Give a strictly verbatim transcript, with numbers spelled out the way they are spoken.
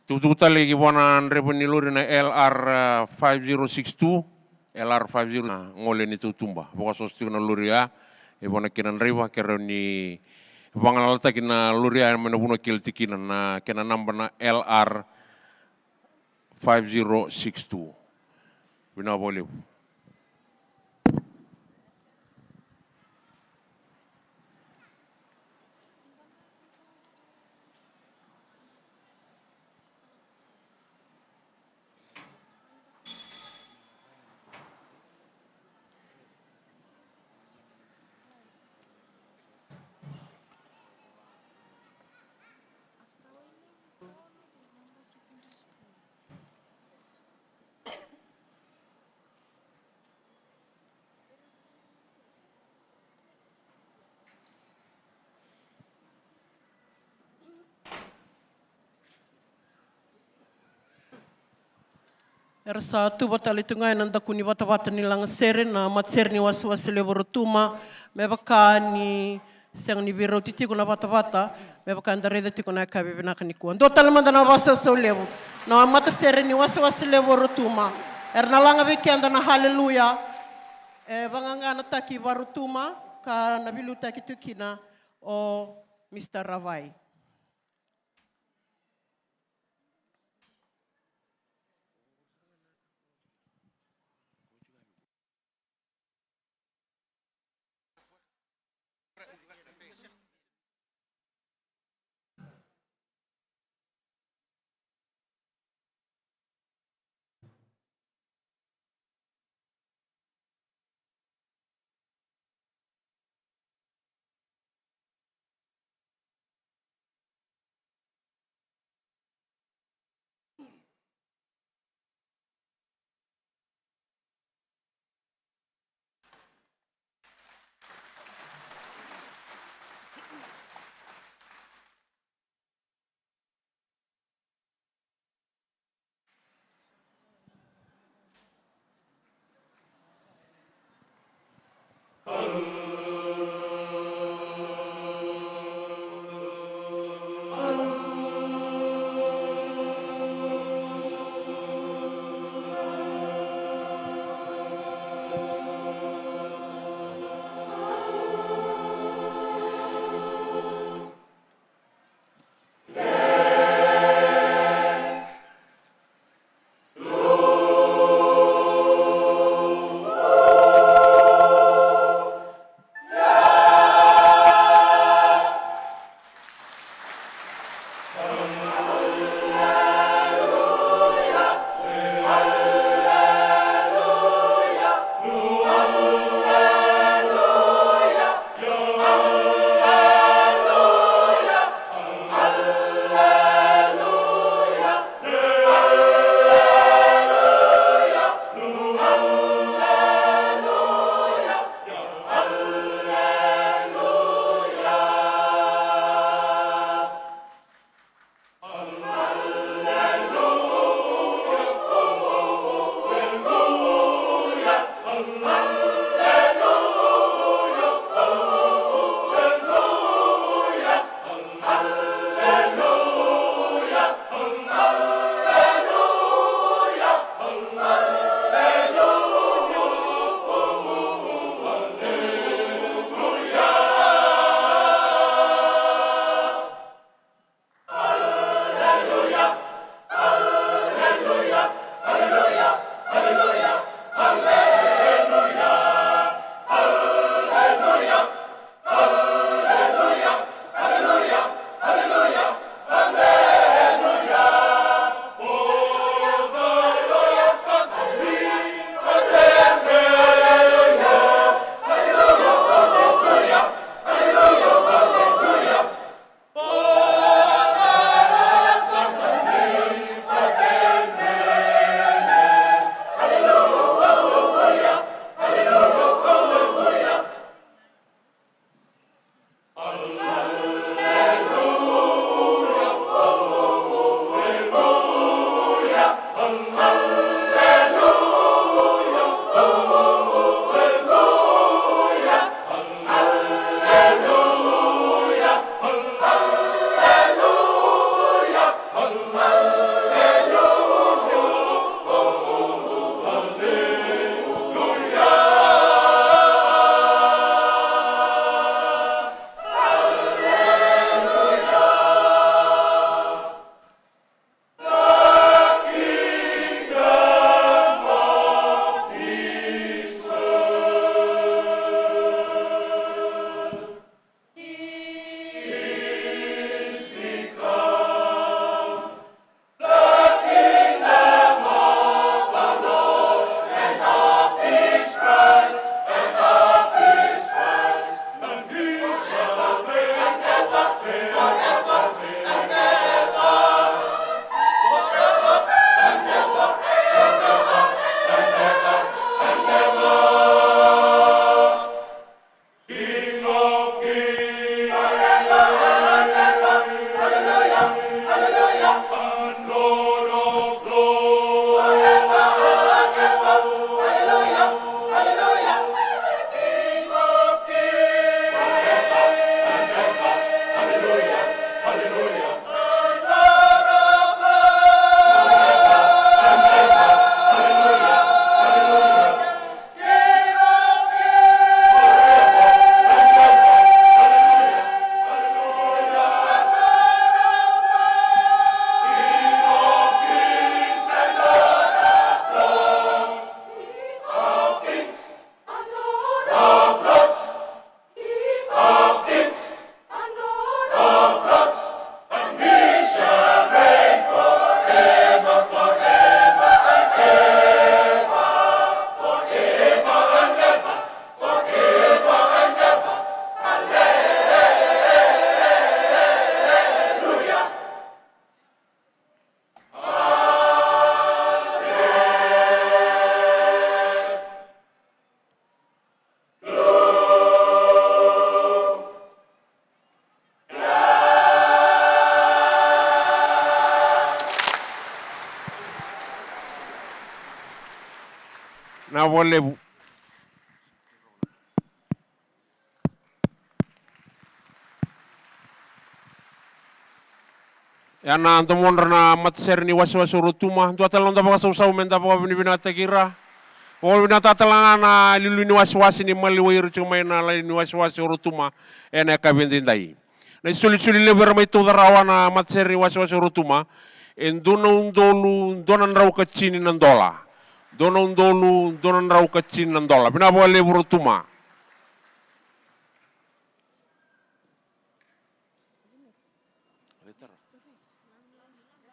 Tukutuku tale ki vua na draiva ni lori na L R, uh, five zero six two, L R five zero, na gole ni tautuba. Vakasoso tiko na lori ya, e vua na kena draiva, ke rawa ni vagalalataki na lori ya mai na vanua kele tiko kina, na kena naba na L R five zero six two. Vinaka vakalevu. Era sa tuva tale tu ga ena daku ni vatavata ni lagasere na matasere ni wasewase levu o Rotuma, me vaka ni sega ni veirauti tiko na vatavata, me vaka eda raica tiko na yakavi vinaka nikua. Dua tale mada na vakasausau levu na matasere ni wasewase levu o Rotuma. Era na laga vei keda na Haleluya. E vagagana taki vaRotuma ka na veiliutaki tu kina o Mister Ravai. Na vakalevu. Ya na domodra na matasere ni wasewase o Rotuma. Dua tale na noda vakasausau me da vakavinavinakataki ira. Vakavinavinakataka tale ga na iliuliu ni wasewase ni maliwai ira tiko mai na laini ni wasewase o Rotuma ena yakavi edaidai. Na isolisoli levu era mai tauca rawa na matasere ni wasewase o Rotuma, e dua na udolu dua na drau ka tini na dola. Dua na udolu dua na drau ka tini na dola. Vinaka vakalevu Rotuma.